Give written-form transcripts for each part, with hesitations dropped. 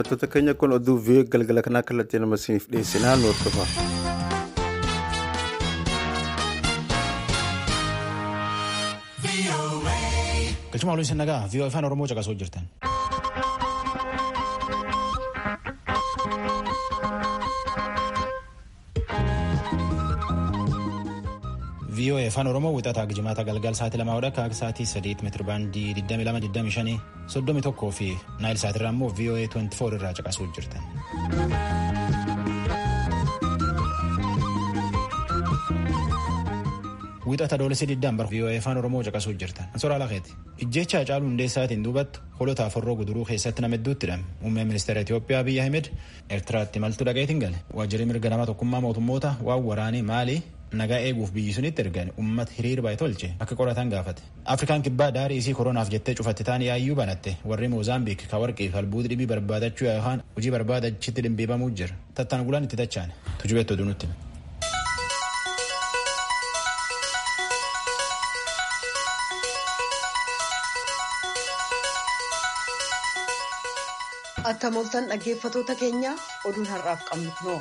Dhaggeeffattoota keenya, kun oduu VOA galgala kanaa kallattii nama isiniif dhiyeessinaa, nu hordofa. Galchuma olii isin nagaa, VOA Afaan Oromoo caqasuu jirtan. VOA Afaan Oromoo wixataa jimaata galgal sa'aatii 2 hodha akka sa'aatii 3 meetira baandii 22, 25, 31 fi Naayil sa'aatirraa immoo VOA 24 irraa caqasuu jirtan. Wixata Adoolessa 20 bara VOA Afaan Oromoo caqasuu jirtan. Ansoora Laqeeti. Ijjecha Hacaaluu Hundeessaatiin duubatti holotaaf Horroo Guduruu keessatti nama hedduutti hidhame. Muummeen ministeera Itoophiyaa Abiyyi Ahmed Eertiraatti imaltuu dhaqeetiin gale. Waajjirri mirga nama tokkummaa mootummoota waan waraanii maalii nagaa eeguuf biyyi sunitti ergan uummata hiriir baay'ee tolche akka qoratan gaafate. Afrikaan Kibbaa daarii isii koronaaf jettee cufatte taan yaayyuu banatte. Warri Moozaambiik ka warqii fi albuuti dhibii barbaadachuu yookaan hojii barbaadachitti dhimbiibamuu jira. Tattaan gulaan itti tachaane. Tujubeetti oduu nutti. Akka mooltan dhaggeeffatoota keenya, oduun har'aaf qabnu kunoo.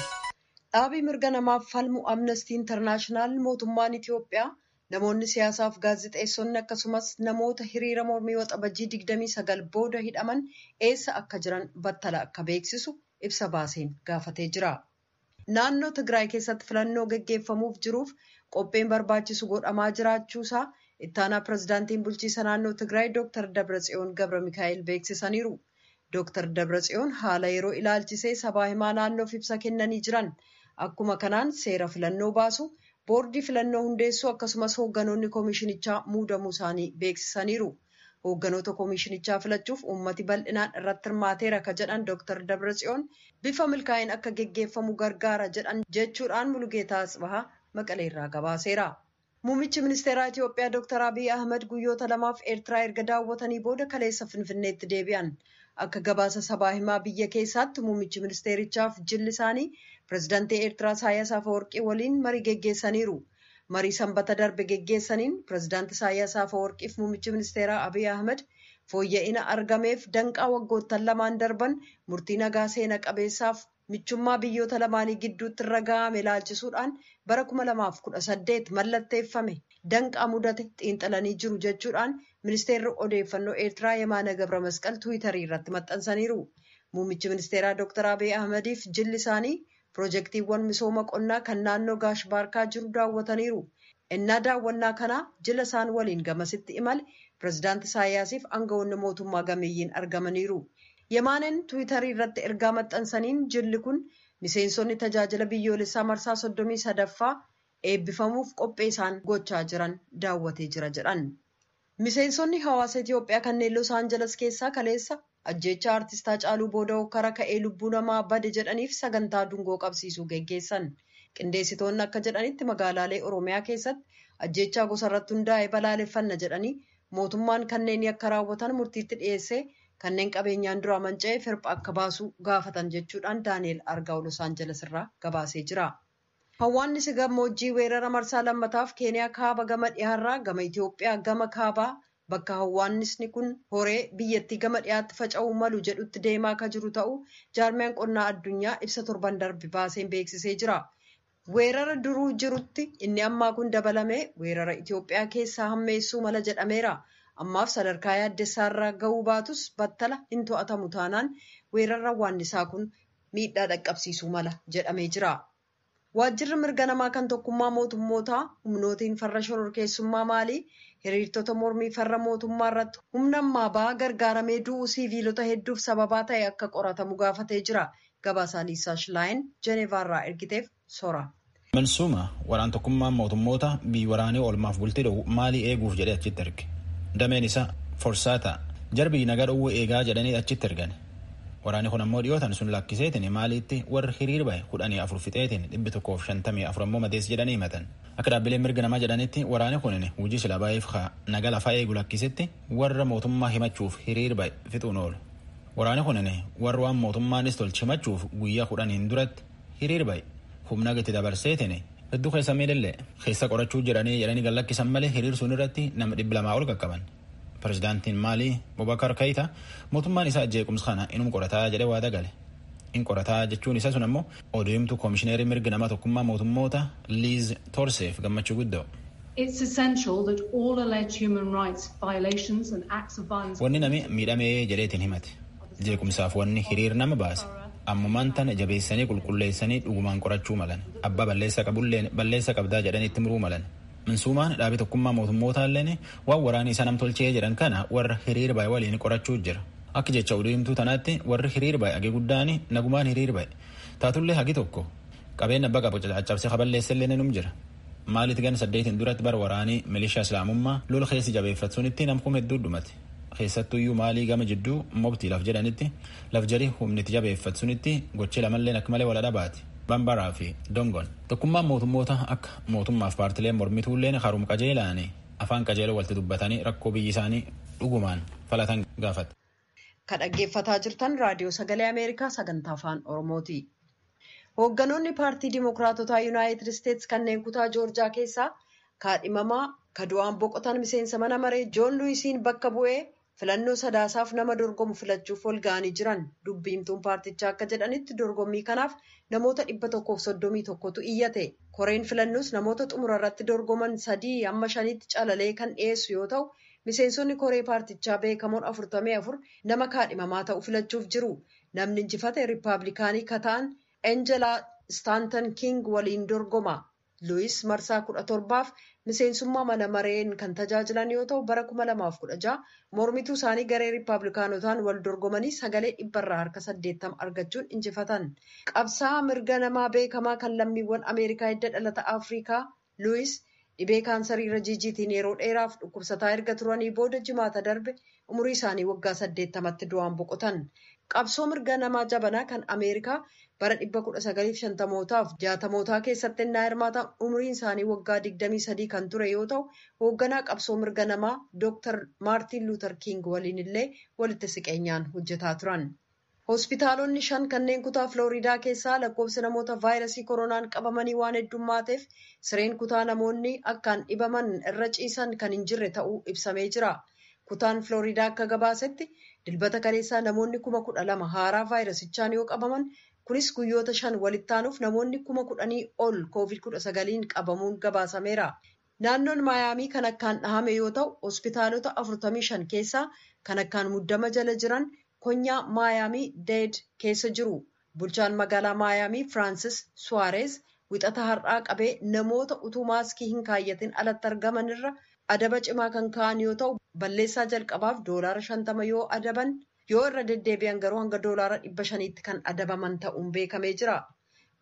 Dhaabii mirga namaaf falmu Amnesty International mootummaan Itiyoophiyaa namoonni siyaasaaf gaazexeessonni akkasumas namoota hiriira mormii Waxabajjii 29 booda hidhaman eessa akka jiran battala akka beeksisu ibsa baaseen gaafatee jira. Naannoo Tigraay keessatti filannoo geggeeffamuuf jiruuf qopheen barbaachisu godhamaa jiraachuusaa ittaanaa pirezidaantiin bulchiisa naannoo Tigraay Dr. Dabratsiyoon Gabra Mikaa'el beeksisaniiru. Dr. Dabratsiyoon haala yeroo ilaalchisee sabaa himaa naannoof ibsa kennanii jiran. Akkuma kanaan seera filannoo baasu, boordii filannoo hundeessuu akkasumas hoogganoonni koomishinichaa muudamuu isaanii beeksisaniiru. Hoogganoota koomishinichaa filachuuf uummati bal'inaan irratti hirmaateera ka jedhan Dr. Dabratsiyoon, bifa milkaa'in akka geggeeffamu gargaara jedhan jechuudhaan Mulugeetaa Atsibahaa Maqaleerraa gabaaseera. Muummichi ministeeraa Itiyoophiyaa Dr. Abiy Ahmed guyyoota 2f Eertiraa erga daawwatanii booda kaleessa Finfinneetti deebi'an. Akka gabaasa sabaa himaa biyya keessaatti, muummichi ministeerichaaf jilli isaanii pirezidaantii Eertiraa Isaayyaas Afeworqii waliin marii geggeessaniiru. Marii Sanbata darbe geggeessaniin pirezidaantii Isaayyaas Afeworqiif muummichi ministeeraa Abiy Ahmed fooyya'ina argameef danqaa waggoottan lamaan darban murtii nagaa seena qabeessaaf michummaa biyyoota lamaanii gidduutti irra ga'ame ilaalchisuudhaan bara 2018 mallatteeffame danqaa mudate xiinxalanii jiru jechuudhaan ministeerri odeeffannoo Eertiraa Yemaana Gabra Masqal Tiwiitarii irratti maxxansaniiru. Muummichi ministeeraa Dr. Abiy Ahmediif jilli isaanii piroojeektiiwwan misooma qonnaa kan naannoo Gaash Baarkaa jiru daawwataniiru. Innaa daawwannaa kanaa jila isaan waliin gamasitti imale pirezidaanti Isaayyaasiif aangawoonni mootummaa gameeyyiin argamaniiru. Yemaaneen Tiwiitarii irratti ergaa maxxansaniin, jilli kun miseensonni tajaajila biyyoolessaa marsaa 33ffaa eebbifamuuf qophee isaan gochaa jiran daawwatee jira jedhan. Miseensonni hawaasa Itiyoophiyaa kanneen Los Angeles keessaa kaleessa ajjeechaa artistaa Haacaaluu booda hokkara ka'ee lubbuu namaa bade jedhaniif sagantaa dungoo qabsiisuu geggeessan. Qindeessitoonni akka jedhanitti, magaalaalee Oromiyaa keessatti ajjeechaa gosa irratti hundaa'e balaaleffanna jedhanii, mootummaan kanneen yakka raawwatan murtiitti dhiyeessee kanneen qabeenyaan duraa manca'e firpha akka baasu gaafatan jechuudhaan Daani'el Argaaw Los Angeles irraa gabaasee jira. Hawwaannisi gammoojjii weerara marsaa lammataaf Keeniyaa kaaba gama dhiyaarraa gama Itoophiyaa gama kaabaa bakka hawwaannisni kun horee biyyattii gama dhiyaatti faca'uu malu jedhutti deemaa akka jiru ta'uu jaarmiyaan qonnaa addunyaa ibsa torban darbe baaseen beeksisee jira. Weerara duruu jirutti inni ammaa kun dabalamee weerara Itoophiyaa keessaa hammeessuu mala jedhameera. Ammaaf sadarkaa yaaddessaarra ga'uu baatus, battala hin to'atamu taanaan weerarra hawwaannisaa kun miidhaa dhaqqabsiisuu mala jedhamee jira. Waajjirri mirga namaa kan tokkummaa mootummootaa humnootiin farra shororkeessummaa Maalii hiriirtota mormii farra mootummaa irratti humna ammaa ba'aa gargaaramee du'uu siiviilota hedduuf sababaa ta'e akka qoratamu gaafatee jira. Gabaasaa Liisaa Shilaayin Jeneevaarraa ergiteef sora. Mansuuma waraan tokkummaan mootummoota biyyi waraanee oolmaaf bultii dhowwu Maalii eeguuf jedhee achitti erge. Dameen isaa Forsaata jarbii nagaa dhowwuu eegaa jedhanii achitti ergan. Waraanni kun ammoo dhiyootan sun lakkiseetiin Maaliitti warri hiriir bahe 14 fixeetiin 154 ammoo madees jedhanii himatan. Akka dhaabbileen mirga namaa jedhanitti, waraanni kun hojii sila baay'eef naga lafaa eegu lakkisetti warra mootummaa himachuuf hiriir bahe fixuun oolu. Waraanni kun warra waan mootummaanis tolche himachuuf guyyaa 10n duratti hiriir bahe humna itti dabarseetiin hedduu keessa miidhallee keessa qorachuu jedhanii gallakkisan malee hiriir sun irratti nama 200 ol qaqqaban. Pirezidaantiin Maalii Bobakar Keita mootummaan isaa jeequmsa kana inuma qorataa jedhee waada gale. In qorataa jechuun isaa sun ammoo oduu himtuu koomishineerii mirga nama tokkummaa mootummoota Liiz Torseef gammachuu guddoo. Wanni nami miidhamee jedheetiin himate. Jeequmsaaf wanni hiriir nama baase. Ammumaan tana jabeessanii qulqulleessanii dhugumaan qorachuu malan. Abbaa balleessa qabulleen balleessa qabdaa jedhanii itti muruu malan. Minsuumaan dhaabii tokkummaa mootummootalleen waan waraanii isa namtolchee jedhan kana warra hiriir bahe waliin qorachuu jira. Akka jecha oduu himtuu tanaatti warri hiriir bahe hagi guddaan nagumaan hiriir bahe. Taatullee hagi tokko qabeenya abbaa qabu caccabsee kaballeessellee num jira. Maalitti gan 8 duratti bara waraanii milishaa islaamummaa lola keessi jabeeffatsuunitti namkum hedduu dhumate. Keessattuyyuu maalii gama jidduu mobtii laf jedhanitti laf jarii humniti jabeeffatsunitti gochi lamalleen akka malee wal dhabaati. Bambaraa fi Dongon. Tokkummaan mootummoota akka mootummaaf paartileen mormituulleen harum qajeelaanii afaan qajeeloo walitti dubbatanii rakkoo biyyi isaanii dhugumaan falatan gaafate. Ka dhaggeeffataa jirtan raadiyoo sagalee Ameerikaa sagantaa afaan Oromooti. Hoogganoonni paartii Dimookiraatotaa Yuunaayitid Isteetsi kanneen kutaa Joorjaa keessaa kaadhimamaa ka du'aan boqotan miseensa mana maree Joon Luwiisiin bakka bu'ee filannoo sadaasaaf nama dorgomu filachuuf wal ga'anii jiran. Dubbiimtuun paartichaa akka jedhanitti dorgommii kanaaf namoota 131tu iyyate. Koreen filannoos namoota xumura irratti dorgoman 3 hamma 5tti calalee kan dhiyeessu yoo ta'u, miseensonni koree paartichaa beekamoon 44 nama kaadhimamaa ta'u filachuuf jiru. Namni injifate Riippaabilikaanii kataan Enjelaa Staantan King waliin dorgoma. Luwis marsaa 17f miseensummaa mana mareen kan tajaajilan yoo ta'u bara 2016 mormituu isaanii garee Riippaabilikaanotaan wal dorgomanii sagalee 80% argachuun injifatan. Qabsaa'aa mirga namaa beekamaa kan lammiiwwan Ameerikaa hidda dhalata Afrikaa Luwis dhibee kaansarii irra jijiitiin yeroo dheeraaf dhukkubsataa erga turanii booda jimaata darbe umurii isaanii waggaa 80tti du'aan boqotan. Qabsoo mirga namaa jabanaa kan Ameerikaa bara 1950mootaaf 60mootaa keessatti innaa hirmaatan umriin isaanii waggaa 23 kan ture yoo ta'u, hoogganaa qabsoo mirga namaa Dr. Maartin Luuter King waliin illee walitti siqeenyaan hojjetaa turan. Hospitaalonni 5 kanneen kutaa Filooriidaa keessaa lakkoofsa namoota vaayirasii koronaan qabamanii waan heddummaateef sireen kutaa namoonni akkaan dhibaman irra ciisan kan hin jirre ta'uu ibsamee jira. Kutaan Filooriidaa akka gabaasetti dilbata kaleessaa namoonni 12,000 haaraa vaayirasichaan yoo qabaman, kunis guyyoota 5 walitti aanuuf namoonni 10,000 ol COVID-19 qabamuun gabaasameera. Naannoon Maayaamii kan akkaan dhahame yoo ta'u, hospitaalota 45 keessaa kan akkaan muddama jala jiran konyaa Maayaamii Deed keessa jiru. Bulchaan magaalaa Maayaamii Firaansis Suwaareez wixata har'aa qabee namoota utuu maaskii hin kaayyatin alatti argaman irra adaba cimaa kan ka'an yoo ta'u, balleessaa jalqabaaf $50 yoo adaban, yoo irra deddeebi'an garuu hanga $500tti kan adabaman ta'uun beekamee jira.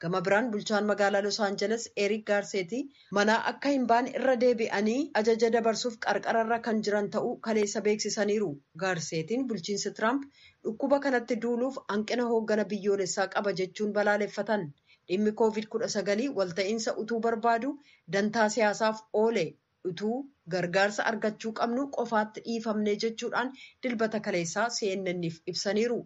Gama biraan bulchaan magaalaa Los Angeles Eric Garcetti manaa akka hin baane irra deebi'anii ajaja dabarsuuf qarqararra kan jiran ta'uu kaleessa beeksisaniiru. Garceettiin bulchiinsi Tiraamp dhukkuba kanatti duuluuf hanqina hooggana biyyoolessaa qaba jechuun balaaleffatan. Dhimmi COVID-19 walta'iinsa utuu barbaadu dantaa siyaasaaf oole utuu gargaarsa argachuu qabnu qofaatti dhiifamne jechuudhaan dilbata kaleessaa CNN'if ibsaniiru.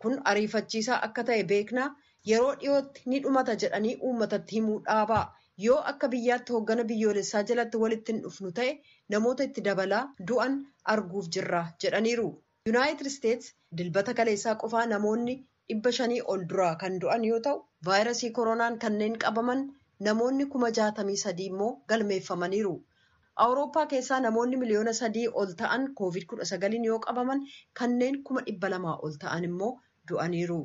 Kun ariifachiisaa akka ta'e beeknaa, yeroo dhiyootti ni dhumata jedhanii uummatatti himuu dhaabaa. Yoo akka biyyaatti hooggana biyyoolessaa jalatti walitti hin dhufnu ta'e namoota itti dabalaa du'an arguuf jirra jedhaniiru. Yuunaayitid Isteets dilbata kaleessaa qofaa namoonni 500 ol duraa kan du'an yoo ta'u, vaayirasii koronaan kanneen qabaman namoonni 63,000 immoo galmeeffamaniiru. Awurooppaa keessaa namoonni 3 miliyoona ol ta'an COVID-19 yoo qabaman kanneen 200,000 ol ta'an immoo du'aniiru.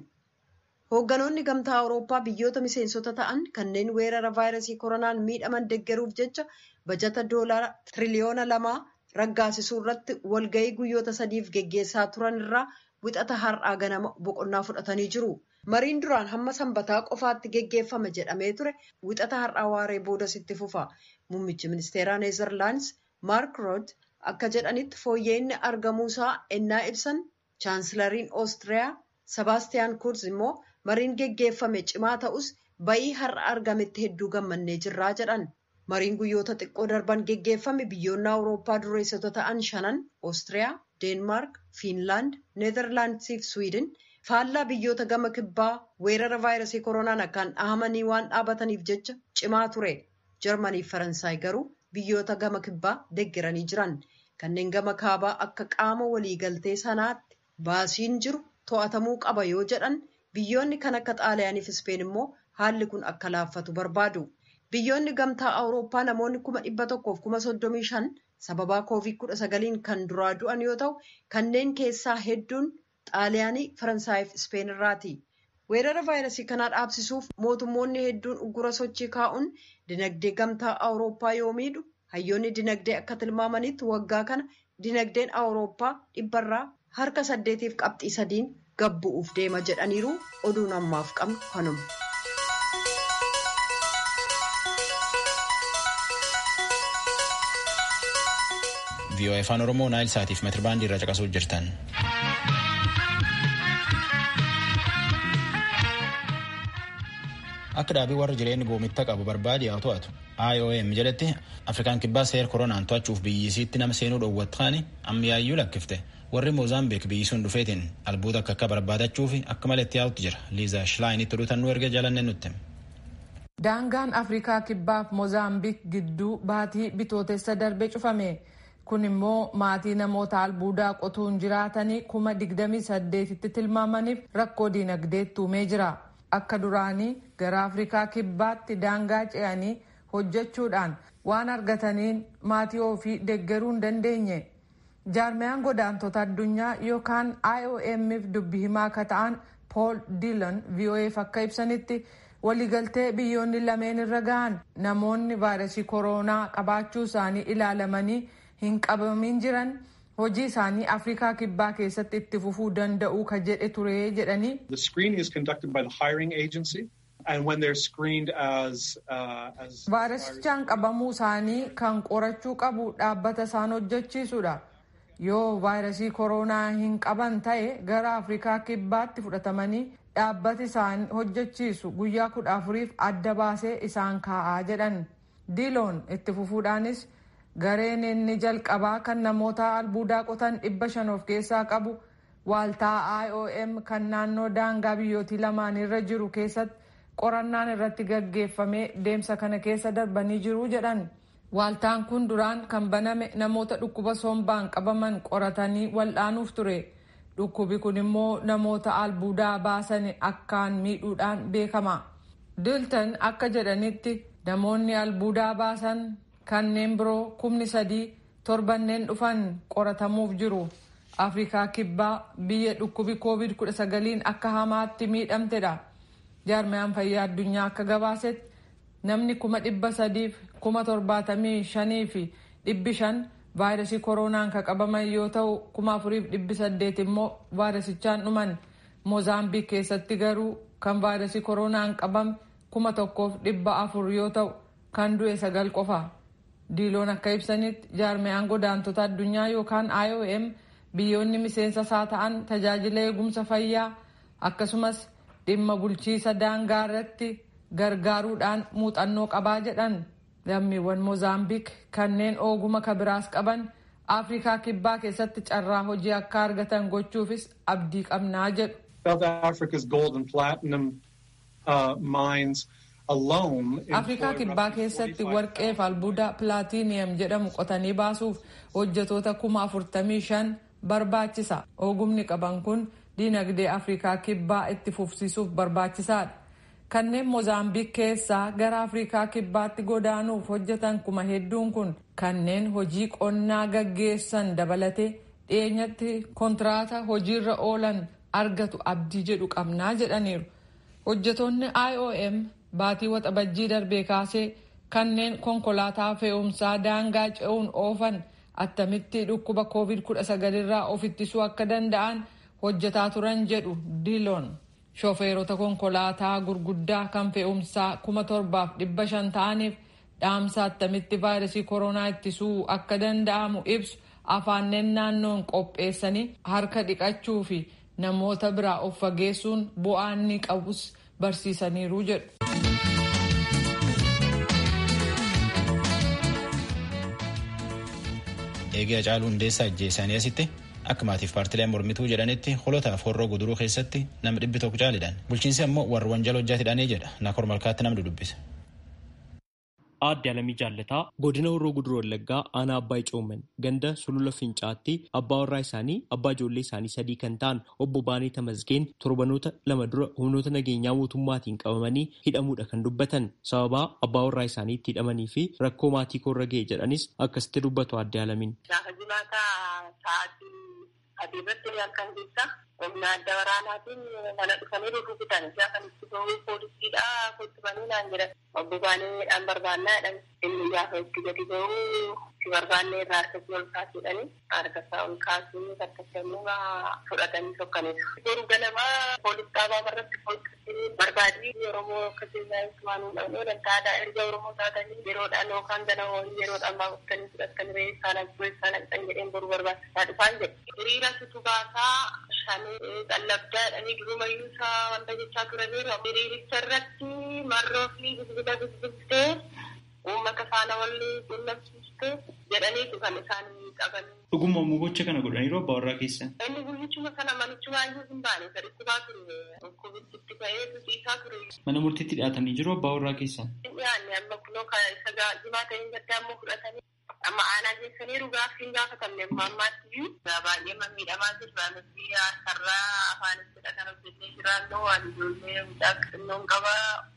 Hoogganoonni gamtaa Awurooppaa biyyoota miseensota ta'an kanneen weerara vaayirasii koronaan miidhaman deeggaruuf jecha bajata $2 tiriliyoona raggaasisuu irratti walgahii guyyoota 3f geggeessaa turan irraa wixata har'aa ganama boqonnaa fudhatanii jiru. Mariin duraan hamma sanbataa qofaatti geggeeffame jedhamee ture wixata har'aa waaree boodas itti fufa. Muummichi ministeeraa Neezerlaandis Maark Root akka jedhanitti fooyya'inni argamuusaa ennaa ibsan, chaansilariin Oostiriyaa Sebaastiyaan Kurz immoo mariin geggeeffame cimaa ta'us bayii har'a argametti hedduu gammannee jirraa jedhan. Mariin guyyoota xiqqoo darban geggeeffame biyyoonni Awurooppaa dureessota ta'an shanan Oostiriyaa, Deenmaark, Fiinlaand, Neezerlaandsii fi Swiidin faallaa biyyoota gama kibbaa weerara vaayirasii koronaan akkaan dhahamanii waan dhaabataniif jecha cimaa ture. Jarmanii fi Faransaay garuu biyyoota gama kibbaa deeggaranii jiran. Kanneen gama kaabaa akka qaama waliigaltee sanaatti baasiin jiru to'atamuu qaba yoo jedhan, biyyoonni kan akka Xaaliyaanii fi Ispeen immoo haalli kun akka laaffatu barbaadu. Biyyoonni gamtaa Awurooppaa namoonni 135,000 sababaa Koovid-19 kan duraa du'an yoo ta'u, kanneen keessaa hedduun Xaaliyaanii, Faransaayii fi Ispeen irraati. Weerara vaayirasii kanaa dhaabsisuuf mootummoonni hedduun uggura sochii kaa'uun dinagdee gamtaa Awurooppaa yoo miidhu, hayyoonni dinagdee akka tilmaamanitti waggaa kana dinagdeen Awurooppaa 8.3%n gad bu'uuf deema jedhaniiru. Oduun ammaaf qabnu kanuma. VOA Afaan Oromoo Naayil Saatiif meetirbaandii irra caqasuu jirtan. Akka dhaabii warra jireenya goomitta qabu barbaade haa to'atu. IOM jedhetti Afrikaan kibbaa seer koronaan to'achuuf biyyisiitti nama seenuu dhoowwattaan ammayyuu lakkifte. Warri Moozaambiik biyyi sun dhufeetiin albuuda akka akka barbaadachuuf akka malee itti yaa'utti jira. Liizaa Shilaayin oduu erga jalanne nutti. Daangaan Afrikaa kibbaaf Moozaambiik gidduu baatii bitootessa darbe cufame. Kun immoo maatii namoota albuudaa qotuun jiraatanii 28,000tti tilmaamaniif rakkoo diinagdeetti uumee jira. Akka duraanii gara Afrikaa kibbaatti daangaa ce'anii hojjechuudhaan waan argataniin maatii ofii deeggaruu hin dandeenye. Jaarmiyaan godaantota addunyaa yookaan IOMf dubbi himaa akka ta'an Paul Dillon VOAf akka ibsanitti, waliigaltee biyyoonni lameen irra gahan namoonni vaayirasii koronaa qabaachuu isaanii ilaalamanii hin qabamin jiran hojii isaanii Afrikaa kibbaa keessatti itti fufuu danda'u ka jedhe ture jedhanii. The screening is conducted by the hiring agency, and when they're screened as Vaayirasichaan qabamuu isaanii kan qorachuu qabu dhaabbata isaan hojjechiisudha. Yoo vaayirasii koronaa hin qaban ta'e, gara Afrikaa kibbaatti fudhatamanii dhaabbati isaan hojjechiisu guyyaa 14f adda baasee isaan kaa'aa jedhan. Diiloon itti fufuudhaanis, gareen inni jalqabaa kan namoota albuudaa qotan 500 of keessaa qabu waaltaa IOM kan naannoo daangaa biyyootii lamaan irra jiru keessatti qorannaan irratti gaggeeffamee deemsa kana keessa darbanii jiru jedhan. Waaltaan kun duraan kan baname namoota dhukkuba sombaan qabaman qoratanii wal'aanuuf ture. Dhukkubi kun immoo namoota albuudaa baasan akkaan miidhuudhaan beekama. Diltan akka jedhanitti, namoonni albuudaa baasan kanneen biroo 3,000 torbanneen dhufan qoratamuuf jiru. Afrikaa kibbaa biyya dhukkubi Koovid-19 akka hamaatti miidhamtedha. Jaarmiyaan fayyaa addunyaa akka gabaasetti, namni 375,500 vaayirasii koronaan kan qabaman yoo ta'u, 4,800 immoo vaayirasichaan dhuman. Moozaambiik keessatti garuu kan vaayirasii koronaan qabame 1,400 yoo ta'u, kan du'e 9 qofa. Diiloon akka ibsanitti, jaarmiyaan godaantota addunyaa yookaan IOM biyyoonni miseensa isaa ta'an tajaajila eegumsa fayyaa akkasumas dhimma bulchiisa daangaa irratti gargaaruudhaan muuxannoo qabaa jedhan. Lammiiwwan Moozaambiik kanneen ogummaa kabiraas qaban Afrikaa kibbaa keessatti carraa hojii akka argatan gochuufis abdii qabnaa jedhu. South Africa's gold and platinum mines alone. Afrikaa kibbaa keessatti warqee fi albuuda pilaatiiniyam jedhamu qotanii baasuuf hojjetoota 45,000 barbaachisa. Ogumni qaban kun diinagdee Afrikaa kibbaa itti fufsiisuuf barbaachisaadha. Kanneen Moozaambiik keessaa gara Afrikaa kibbaatti godaanuuf hojjetan kuma hedduun kun kanneen hojii qonnaa gaggeessan dabalatee dhiyeenyatti kontiraata hojiirra oolan argatu abdii jedhu qabnaa jedhaniiru. Hojjetoonni IOM baatii waxabajjii darbee kaasee kanneen konkolaataa fe'umsaa daangaa ce'uun oofan attamitti dhukkuba Koovid-19 irraa of ittisuu akka danda'an hojjetaa turan jedhu Diiloon. Shofeerota konkolaataa gurguddaa kan fe'umsaa 7,500 ta'aniif dhaamsa attamitti vaayirasii koronaa ittisuu akka danda'amu ibsu afaanneen naannoon qopheessanii harka dhiqachuu fi namoota biraa of fageessuun bu'aa inni qabus barsiisaniiru jedhu. Eegee Hacaaluu Hundeessaa ajjeesanii asitti akka maatiif paartileen mormituu jedhanitti holotaaf horroo guduruu keessatti nama 100 caalidhaan. Bulchiinsi ammoo warra wanjala hojjaatidhaanii jedha. Naakor Malkaatti namni dubbise. Aadde Alamii Jaallataa godina Horroo Guduroo Wallaggaa aanaa Abbaay Coomman ganda Sulula Fincaatti abbaa warraa isaanii abbaa ijoollee isaanii sadii kan ta'an obbo Baanee Tamasgeen torbanoota 2 dura humnoota nageenyaa mootummaatiin qabamanii hidhamuudha kan dubbatan. Sababaa abbaa warraa isaanii itti hidhamanii fi rakkoo maatii koorra ga'e jedhanis akkasitti dubbatu Aadde Alamiin. Gaafa jimaataa sa'aatii adii irratti halkan keessa humna adda waraanaatiin mana dhufanii rukutan. Gaafa itti ba'uu poolisiidha kottubanii naan jedhan. Obbo Baaneedhaan barbaannaa jedhan. Inni gaafa itti gadi ba'uu si barbaannee irraa harkatti ol kaasuudhani harka isaa ol kaasuu harkatti immoo fudhatanii sokkaniiru. Boru ganamaa poolis dhaabaa irratti poolisii barbaadii Oromoo akka keessaa waan hin dhabne dantaadha. Erga Oromoo taatanii yeroodhaan yookaan ganama yeroodhaan baafattanii fudhattanii reessaa naqxuu reessaa naqxan jedheen boru barbaachisaa dhufaan jedhe. Hiriira situ baasaa shanii qallabdaa jedhanii durumayyuu isaa wanta jechaa turaniiru. Hiriiricha irratti marroo fi bilbila bilbiltee uummata faana walii quunnamsiiste jedhaniitu kan isaan qaban. Dhuguma immoo gocha kana godhaniiru abbaa warraa keessan. Inni guyyichuma sana manichuma iyyuu hin baane isa dhukkubaa ture. Dhukkubitti ka'ee ciisaa ture. Mana murtiitti dhiyaatanii jiru abbaa warraa keessan. Dhiyaanne amma kunoo isa jimaa ta'een gaddaa immoo fudhatanii amma aanaa geessaniiru gaaffiin gaafatamne amma ammaatti iyyuu baay'ee miidhamaa jirra. Nuti sarara afaanittidha kan hojjennee jiraannu waan ijoollee mucaa xinnoon qaba.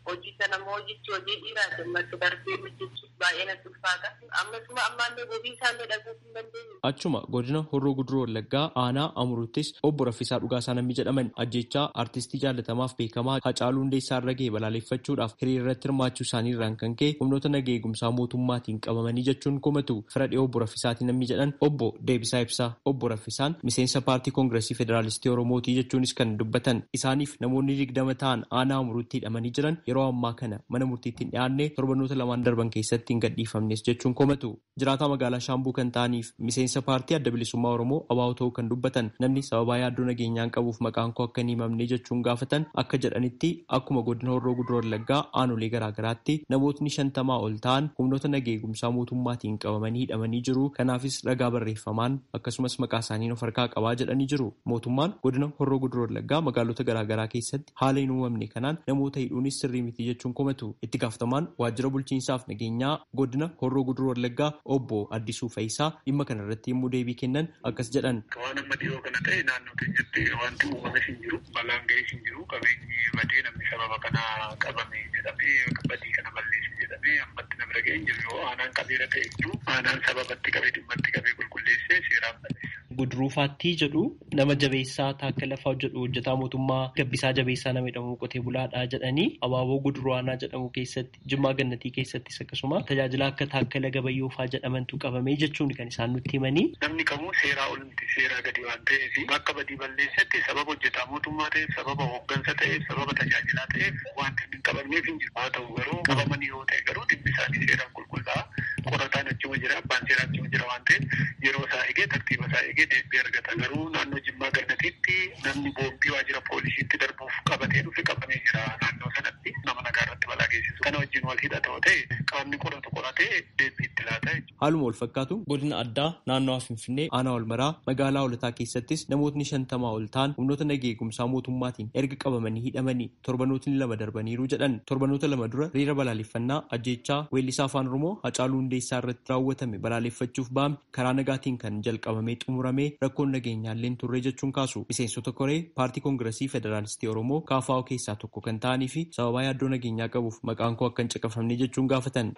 Hojii sana immoo hojichi hojii dhiiraati ammatti darbee hojjechuuf baay'ee natti ulfaata. Ammasuma ammaallee gobii isaallee dhaguuf hin dandeenye. Achuma godina Horroo Guduroo Wallaggaa aanaa Amuruuttis obbo Raffisaa Dhugaasaa namni jedhaman ajjechaa artistii jaallatamaaf beekamaa Hacaaluu Hundeessaa irra ga'e balaaleffachuudhaaf hiriira irratti hirmaachuu isaanii irraan kan ka'e humnoota nagaa eegumsaa mootummaatiin qabamanii jechuun komatu. Fira dhiyoo obbo Raffisaatiin namni jedhan obbo Deebisaa Ibsaa. Obbo Raffisaan miseensa paartii Koongiresii Federaalistii Oromootii jechuunis kan dubbatan. Isaaniif namoonni 20 ta'an aanaa Amuruutti hidhamanii jiran yeroo ammaa kana mana murtiitti hin dhiyaanne torbanoota 2 darban keessatti hin gadhiifamnes jechuun komatu. Jiraataa magaalaa Shaambuu kan ta'aniif miseensa paartii Adda Bilisummaa Oromoo ABO ta'uu kan dubbatan namni sababaa yaaddoo nageenyaan qabuuf maqaan koo akka hin himamne jechuun gaafatan akka jedhanitti akkuma godina Horroo Guduroo Wallaggaa aanolee garaagaraatti namootni 50 ol ta'an humnoota nagaa eegumsaa mootummaatiin qabamanii hidhamanii jiru. Kanaafis ragaa barreeffamaan akkasumas maqaa isaaniin of harkaa qabaa jedhanii jiru. Mootummaan godina Horroo Guduroo Wallaggaa magaalota garaagaraa keessatti haala hin uumamne kanaan namoota hidhuunis sirrii miti jechuun komatu. Itti gaafatamaan waajjira bulchiinsaaf nageenyaa godina Horroo Guduroo Wallaggaa obbo Addisuu Fayisaa dhimma kana irratti yommuu deebii kennan akkas jedhan. Waan amma dhiyoo kana ta'e naannoo keenyatti wanti uumames hin jiru, balaan ga'es hin jiru, qabeenyi badee namni sababa kana qabame jedhamee badii kana balleesse jedhamee ammatti na bira ga'e hin jiru. Yoo aanaan qabeera ta'e jiru aanaan sababatti qabee dhimmatti qabee qulqulleessee seeraan balleessa. Guduruufaatti jedhu nama jabeessaa Taakkala Lafaa jedhu hojjetaa mootummaa Gabbisaa Jabeessaa nama jedhamu qotee bulaadhaa jedhanii abaaboo Guduruu aanaa jedhamu keessatti Jimmaa Gannatii keessattis akkasuma tajaajila akka Taakkala Gabayyoofaa jedhamantu qabamee jechuun kan isaan nutti himanii. Namni kamuu seeraa ol miti seeraa gadi waan ta'eef bakka badii balleessetti sababa hojjetaa mootummaa ta'eef sababa hooggansa ta'eef sababa tajaajilaa ta'eef wanti hin qabamneef hin jiru. Haa ta'u garuu qabamanii yoo ta'e garuu dhimmi isaanii seeraan qulqullaa'a qorataan achuma jira abbaan seeraa achuma jira waan ta'eef yeroo isaa eegee tartiiba isaa eegee deebii argata. Garuu naannoo Jimmaa Gannatiitti namni boombii waajjira poolisiitti darbuuf qabatee dhufe qabamee jira naannoo sanatti nama nagaa irratti balaa geessisu. Kana wajjin wal hidhata yoo ta'e qaamni qoratu qoratee deebii itti laata jechuudha. Haaluma wal fakkaatu godina addaa naannawaa Finfinnee aanaa Walmaraa magaalaa Hoolataa keessattis namootni 50 ol ta'an humnoota nagaa eegumsaa mootummaatiin erga qabamanii hidhamanii torbanootni 2 darbaniiru jedhan. Torbanoota 2 dura hiriira balaaleffannaa ajjeechaa weellisaa afaan Oromoo Hacaaluu Hundeessaa irratti raawwatame balaaleffachuuf ba'ame karaa nagaatiin kan jalqabamee xumurame rakkoon nageenyaallee turre jechuun kaasu. Miseensota koree paartii Koongiresii Federaalistii Oromoo KFO keessaa tokko kan ta'anii fi sababaa yaaddoo nageenyaa qabuuf maqaan koo akka hin caqafamne jechuun gaafatan.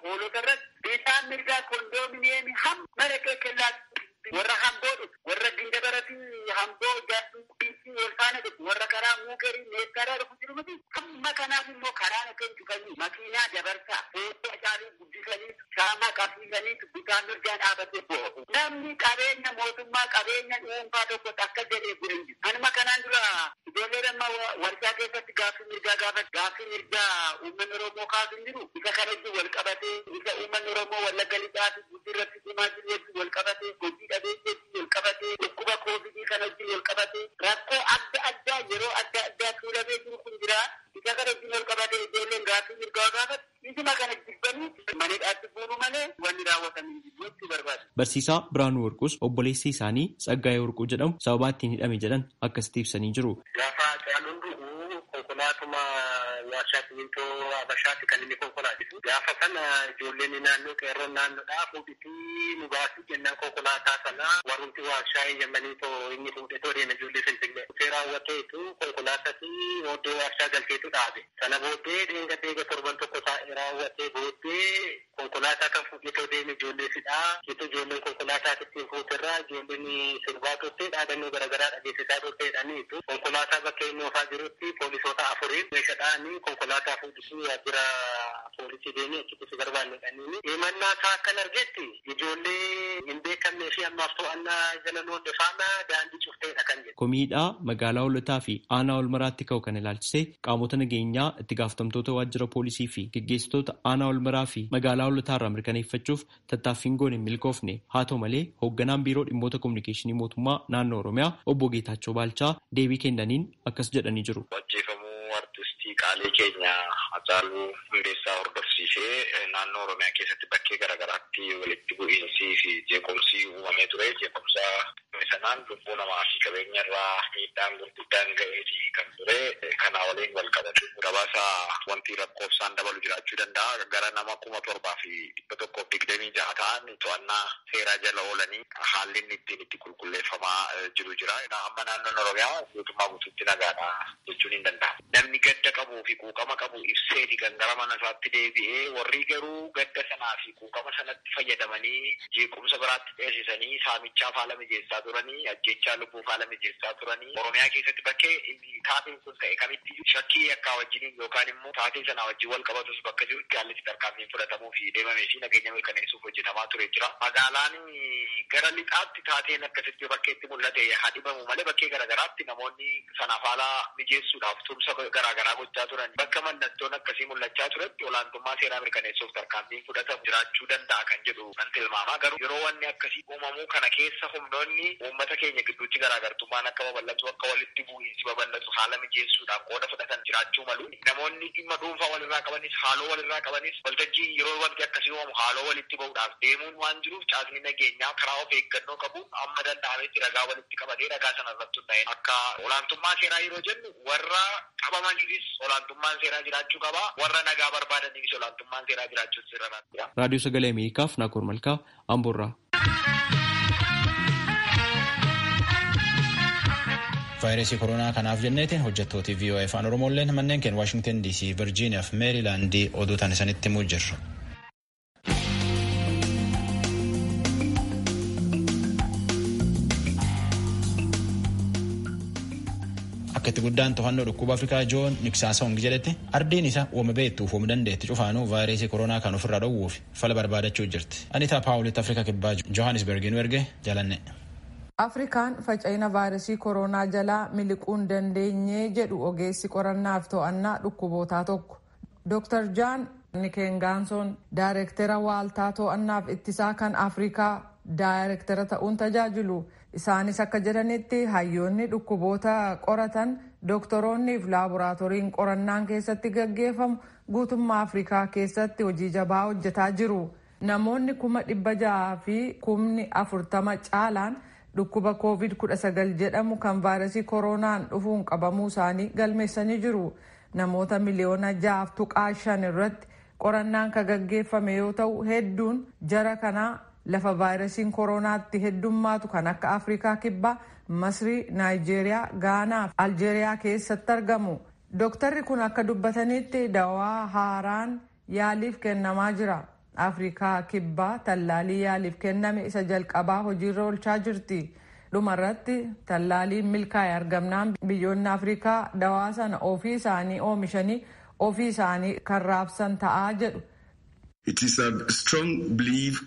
Warra hamboo dhufu, warra gindabaratii hamboo jaartuu wal faana dhufu, warra karaa muukerii meeskaraa dhufu jiru miti. Amma kanaaf immoo karaa akka hin cufanii makiinaa dabarsaa, footoo Hacaaluu guddisanii, shaamaa qabsiisanii bitaa mirgaan dhaabatee bo'u. Namni qabeenya mootummaa qabeenya dhuunfaa tokko akka jedhee bu'e hin jiru. Anuma kanaan dura ijoolleen amma warshaa keessatti gaaffii mirgaa gaafatu, gaaffii mirgaa uummanni Oromoo kaasu hin jiru. Isa kana wajjin wal qabatee, isa uummanni Oromoo Wallagga Lixaa fi Gujii irratti dhumaa jiru wajjin wal qabatee, hojii dhabeessii wajjin wal qabatee, dhukkuba koovidii kana wajjin wal qabatee, rakkoo adda addaa yeroo adda addaa tuulamee jiru kun jira. Isa kana wajjin wal qabatee ijoolleen gaaffii mirgaa gaafatu. Isuma kana jibbanii mana hidhaatti buunu malee wanni raawwatamu hin jiru jechuu barbaadu. Barsiisaa Biraanuu Warquus obboleessi isaanii Tsaggaayee Warquu jedhamu sababaa ittiin hidhame jedhan akkasitti ibsanii jiru. Gaafa Hacaaluun du'u konkolaatuma warshaatti Simintoo Habashaatti kan inni konkolaachisu. Gaafa sana ijoolleen naannoo qeerroon naannoodhaa fuudhitii nu baasii jennaan konkolaataa sana warrumti waarshaa eeyyamanii too inni fuudhee too deeme ijoollee Finfinnee. Dhufee raawwateetu konkolaatatti oddoo waarshaa galteetu dhaabe. Sana booddee dheenga deega torban tokko taa'ee raawwatee booddee konkolaataa kan fuudhee too deeme ijoollee fidhaa. Jechuun ijoolleen konkolaataa ittiin fuuterraa ijoolleen sirbaa turte dhaadannoo garaagaraa dhageessisaa turteedhaniitu konkolaataa bakka inni oofaa jirutti poolisoota afuriin meeshaadhaan konkolaataa fuudhisuu waajjira poolisii deemee achitti si barbaannedhaniini. Himannaa isaa akkan argetti ijoollee hin beekamnee fi ammaaf to'annaa jala loonde faana daandii cufteedha kan jedhu. Komiidhaa magaalaa Hoolotaa fi aanaa Olmaraatti ka'u kan ilaalchisee qaamota nageenyaa itti gaafatamtoota waajjira poolisii fi geggeessitoota aanaa Olmaraa fi magaalaa Hoolotaa irraa mirkaneeffachuuf tattaaffiin goone hin milkoofne. Haa ta'u malee hoogganaan biiroo dhimmoota kominikeeshinii mootummaa naannoo Oromiyaa obbo Geetaachoo Baalchaa deebii kennaniin akkas jedhanii jiru. Ajjeefamuu artistii qaalii keenya Haacaaluu Hundeessaa hordofsiisee naannoo Oromiyaa keessatti bakkee garaagaraatti walitti bu'iinsii fi jeequmsi uumamee ture. Jeequmsa sanaan lubbuu namaa fi qabeenya irraa miidhaan gurguddaan ga'eetii kan ture. Kana waliin wal qabatu gabaasa wanti lakkoofsaan dabalu jiraachuu danda'a. Gara nama 7126 ta'an to'annaa seeraa jala oolanii haalli inni ittiin itti qulqulleeffamaa jiru jira. Amma naannoon Oromiyaa guutummaa guutuutti nagaadha jechuun hin danda'amu. Namni gadda qabuu fi quuqama qabu ibseeti kan gara mana isaatti deebi'ee warri garuu gadda sanaa fi quuqama sanatti fayyadamanii jeequmsa biraatti dheessisanii saamichaaf haala mijeessaa turanii ajjechaa lubbuuf haala mijeessaa turanii Oromiyaa keessatti bakkee taateen sun ta'e kamitti shakkii yakkaa wajjiniin yookaan immoo taatee sanaa wajjin wal qabatus bakka jirutti haalli itti tarkaanfiin fudhatamuu fi deemamee fi nageenya mirkaneessuuf hojjetamaa ture jira. Magaalaan gara lixaatti taateen akkasitti bakkeetti mul'ate haa dhibamu malee bakkee garaagaraatti namoonni sanaaf haala mijeessuudhaaf tumsa garaagaraa gochaa turan bakka mallattoon akkasii mul'achaa turetti olaantummaa seeraa mirkaneessuuf tarkaanfiin fudhatamu jiraachuu danda'a kan jedhu nan tilmaama. Garuu yeroo wanni akkasii uumamuu kana keessa humnoonni uummata keenya gidduutti garaagartummaan akka babal'atu akka walitti bu'iinsi babal'atu haala mijeessuudhaaf qooda fudhatan jiraachuu malu. Namoonni dhimma dhuunfaa walirraa qabanis haaloo walirraa qabanis waltajjii yeroo wanti akkasii uumamu haaloo walitti bahuudhaaf deemuun waan jiruuf caasni nageenyaa karaa of eeggannoo qabuun amma danda'ametti ragaa walitti qabatee ragaa sana irratti hundaa'e akka olaantummaa seeraa yeroo jennu warra qabamaniifis olaantummaan seeraa jiraachuu qaba warra nagaa barbaadaniifis olaantummaan seeraa jiraachuu sirra. Raadiyoo Sagalee Ameerikaaf Naakoor Malkaa Amboorraa. Vaayirasii koronaa kanaaf jenneetiin hojjettooti VOA Afaan Oromoolleen manneen keenya Waashingtan DC, Virgiiniyaa fi Meerilaandii oduu tan isanitti himuu jirru. Akka itti guddaan to'annoo dhukkuba Afrikaa Joon Niksaasong jedhetti ardiin isa uuma beektuuf uuma dandeetti cufaanuu vaayirasii koronaa kan ofirraa dhowwuuf fala barbaadachuu jirti. Anitaa Paawulitti Afrikaa Kibbaa Johannesburg nu erge jalanne. Afrikaan faca'ina vaayirasii koronaa jalaa miliquu hin dandeenye jedhu ogeessi qorannaaf to'annaa dhukkubootaa tokko. Dr. Jaan Nikengaansoon daayirektera waaltaa to'annaaf ittisaa kan Afrikaa daayirektera ta'uun tajaajilu. Isaanis akka jedhanitti hayyoonni dhukkuboota qoratan dooktoroonnii fi laaboraatooriin qorannaan keessatti gaggeeffamu guutummaa Afrikaa keessatti hojii jabaa hojjetaa jiru. Namoonni 640,000 caalaan dhukkuba COVID-19 jedhamu kan vaayirasii koronaan dhufuun qabamuu isaanii galmeessanii jiru. Namoota miliyoona 6.5 irratti qorannaan kan gaggeeffame yoo ta'u hedduun jara kanaa lafa vaayirasiin koronaatti heddummaatu kan akka Afrikaa Kibbaa, Masrii, Naayijeeriyaa, Gaanaa fi Aljeeriyaa keessatti argamu. Dooktarri kun akka dubbatanitti dawaa haaraan yaaliif kennamaa jira. Afrikaa Kibbaa tallaalii yaaliif kenname isa jalqabaa hojiirra oolchaa jirti. Dhumarratti tallaaliin milkaa'e argamnaan biyyoonni Afrikaa dawaa sana ofii isaanii oomishanii ofii isaanii kan raabsan ta'aa jedhu. It is a strong belief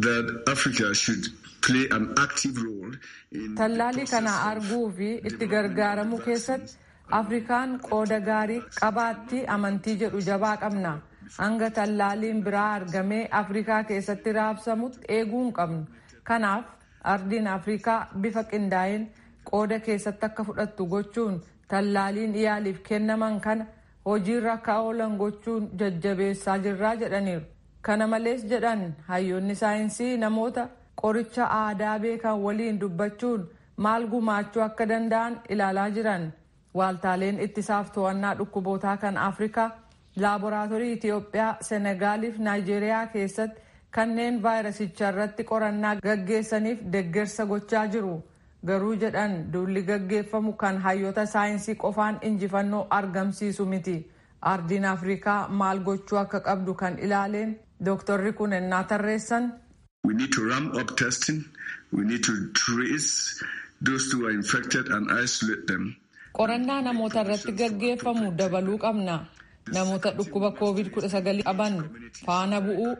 that Africa should play an active role in Tallaalii kana arguu fi itti gargaaramuu keessatti Afrikaan qooda gaarii qabaatti amantii jedhu jabaa qabna. Hanga tallaaliin biraa argamee Afrikaa keessatti raabsamutti eeguu hin qabnu. Kanaaf ardiin Afrikaa bifa qindaa'een qooda keessatti akka fudhattu gochuun tallaaliin yaaliif kennaman kana hojiirra akka oolan gochuun jajjabeessaa jirraa jedhaniiru. Kana malees jedhan hayyoonni saayinsii namoota qoricha aadaa beekan waliin dubbachuun maal gumaachuu akka danda'an ilaalaa jiran. Waaltaaleen ittisaaf to'annaa dhukkubootaa kan Afrikaa Laaboraatoorii Itiyoophiyaa, Senegaaliif Naayijeeriyaa keessatti kanneen vaayirasicha irratti qorannaa gaggeessaniif deeggarsa gochaa jiru. Garuu jedhan duulli gaggeeffamu kan hayyoota saayinsii qofaan injifannoo argamsiisu miti. Ardiin Afrikaa maal gochuu akka qabdu kan ilaaleen dooktarri kun ennaa tarreessan. We need to ramp up testing. We need to trace those who are infected and isolate them. Qorannaa namoota irratti gaggeeffamu dabaluu qabna. Namoota dhukkuba COVID-19 qaban faana bu'uu,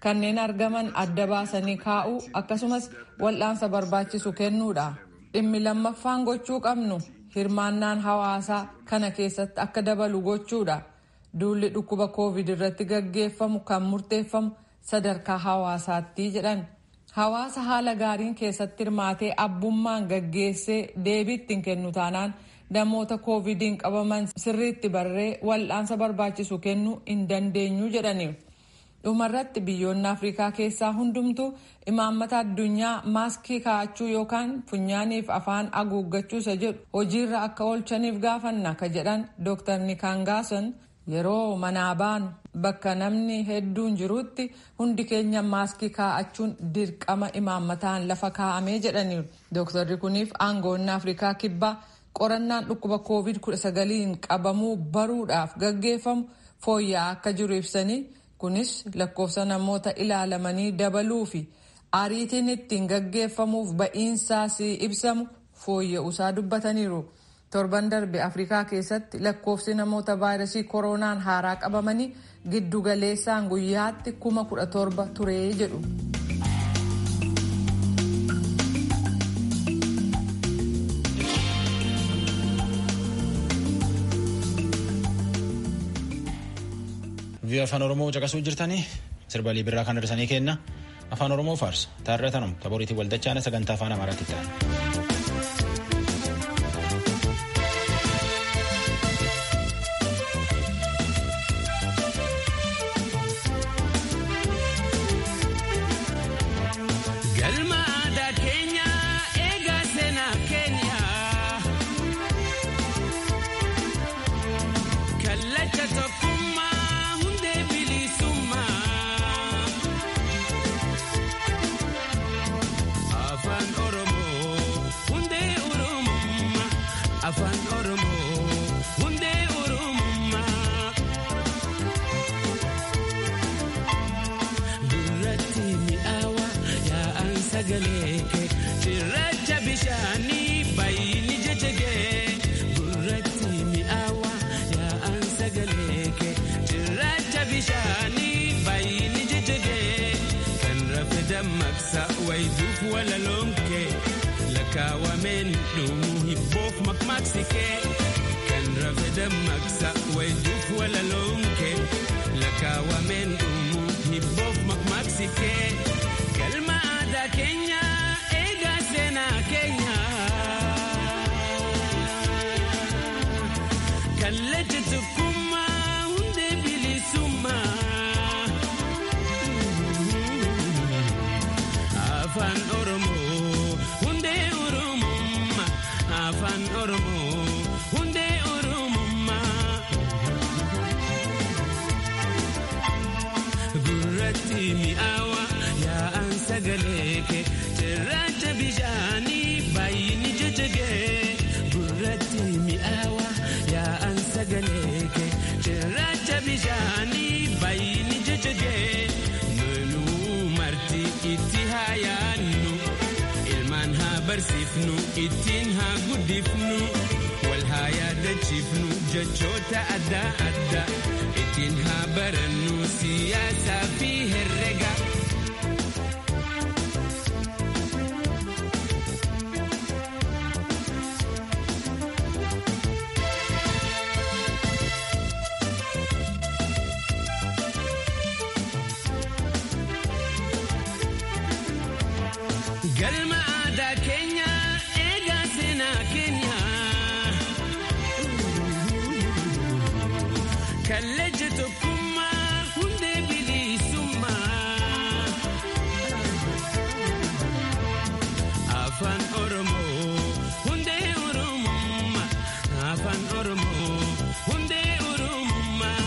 kanneen argaman adda baasanii kaa'uu, akkasumas wal'aansa barbaachisu kennuudha. Dhimmi lammaffaan gochuu qabnu hirmaannaan hawaasaa kana keessatti akka dabalu gochuudha. Duulli dhukkuba COVID irratti gaggeeffamu kan murteeffamu sadarkaa hawaasaatti jedhan. Hawaasa haala gaariin keessatti hirmaatee abbummaan gaggeessee deebii ittiin kennu taanaan namoota koovidiin qabaman sirriitti barree wal'aansa barbaachisu kennuu hin dandeenyu jedhani. Dhumarratti biyyoonni Afrikaa keessaa hundumtuu imaammata addunyaa maaskii kaa'achuu yookaan funyaaniif afaan haguuggachuu isa jedhu hojiirra akka oolchaniif gaafanna ka jedhan Dr. Nikaangaason yeroo manaa baanu bakka namni hedduun jirutti hundi keenya maaskii kaa'achuun dirqama imaammataan lafa kaa'amee jedhaniiru. Dooktarri kuniif aangoonni Afrikaa kibbaa qorannaan dhukkuba COVID-19 qabamuu baruudhaaf gaggeeffamu fooyya'aa akka jiru ibsanii kunis lakkoofsa namoota ilaalamanii dabaluu fi ariitiin ittiin gaggeeffamuuf ba'iinsaas ibsamu fooyya'uusaa dubbataniiru. Torban darbe Afrikaa keessatti lakkoofsi namoota vaayirasii koronaan haaraa qabamanii giddugaleessaan guyyaatti 17,000 ture jedhu. Vii'oo afaan Oromoo caqasuu jirtanii sirba Liibiraa kan hirsanii kenna. Afaan Oromoo faarsa. Taarra tanum taboriitiin waldachaana sagantaa afaan Amaaraatti ta'an. Galma aadaa keenya eegaa seenaa keenya kallacha tokkummaa hundee bilisummaa afaan Oromoo hundee Oromummaa afaan Oromoo hundee Oromummaa gurratti mi'aawa yaa'an sagalee kee cirracha bishaanii bayyini jajjagee gurratti mi'aawa yaa'an sagalee kee cirracha bishaanii bayyini jajjagee kan rafe dammaqsa wayituuf walaloomkee lakkaawameen dhumuu hibboof maqmaqsikee kan rafe dammaqsa wayituuf walaloomkee lakkaawameen dhumuu hibboof maqmaqsikee galma aadaa keenya eegaa seenaa keenya kallacha tokkummaa hundee bilisummaa afaan Oromoo hundee Oromummaa afaan Oromoo hundee Oromummaa gurratti mi'aawa yaa'an sagalee kee cirracha bishaanii bayyini jajjagee gurratti mi'aawa yaa'an sagalee kee cirracha bishaanii bayyini jajjagee nunuu marti itti haa yaannu ilmaan haa barsiifnu ittiin haa guddifnu wal haa yaadachiifnu jechoota adda addaa ittiin haa barannu siyaasaa fi herrega. Galma aadaa keenya eegaa seenaa keenya kallacha tokkummaa hundee bilisummaa afaan Oromoo hundee Oromummaa afaan Oromoo hundee Oromummaa.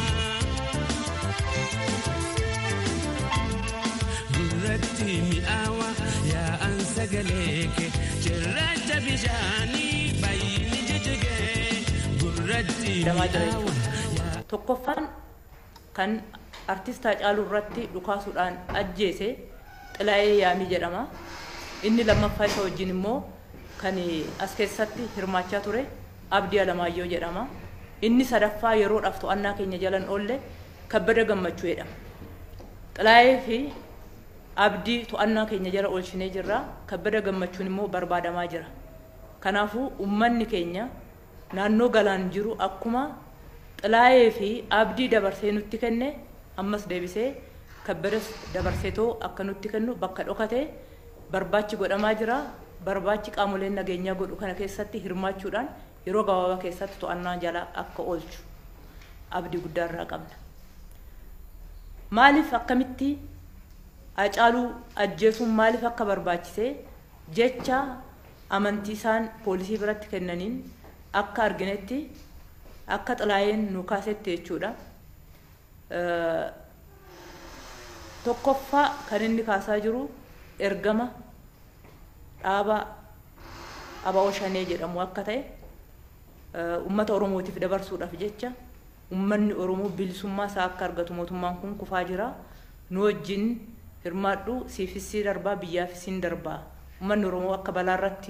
mi'aawa yaa'an sagalee kee cirracha bishaanii bayyini jijjigee gurratti mi'aawa. Tokkoffaan kan artist Haacaaluu irratti dhukaasuudhaan ajjeese Xilaayee Yaamii jedhama. Inni lammaffaa isa wajjin immoo kan as keessatti hirmaachaa ture Abdii Alamaayyoo jedhama. Inni sadaffaa yeroodhaaf to'annaa keenya jalan oolle Kabbada Gammachuu jedhama. Xilaayee fi Abdii to'annaa keenya jala oolchinee jirra. Kabbada Gammachuun immoo barbaadamaa jira. Kanaafuu uummanni keenya naannoo Galaan jiru akkuma Xilaayee fi Abdii dabarsee nutti kenne ammas deebisee Kabbadas dabarseetoo akka nutti kennu bakka dhokate barbaachi godhamaa jira. Barbaachi qaamoleen nageenyaa godhu kana keessatti hirmaachuudhaan yeroo gabaabaa keessatti to'annaa jala akka oolchu abdii guddaa irraa qabna. Maaliif akkamitti Haacaaluu ajjeesuun maaliif akka barbaachise jecha amantii isaan poolisii biratti kennaniin akka arginetti akka Xilaayeen nu kaasetti jechuudha. Tokkoffaa kan inni kaasaa jiru ergama dhaaba ABO Shanee jedhamu akka ta'e uummata Oromootiif dabarsuudhaaf jecha uummanni Oromoo bilisummaa isaa akka argatu mootummaan kun kufaa jira. Nu wajjin hirmaadhu, siifis darbaa, biyyaafis hin darbaa. Uummanni Oromoo akka balaa irratti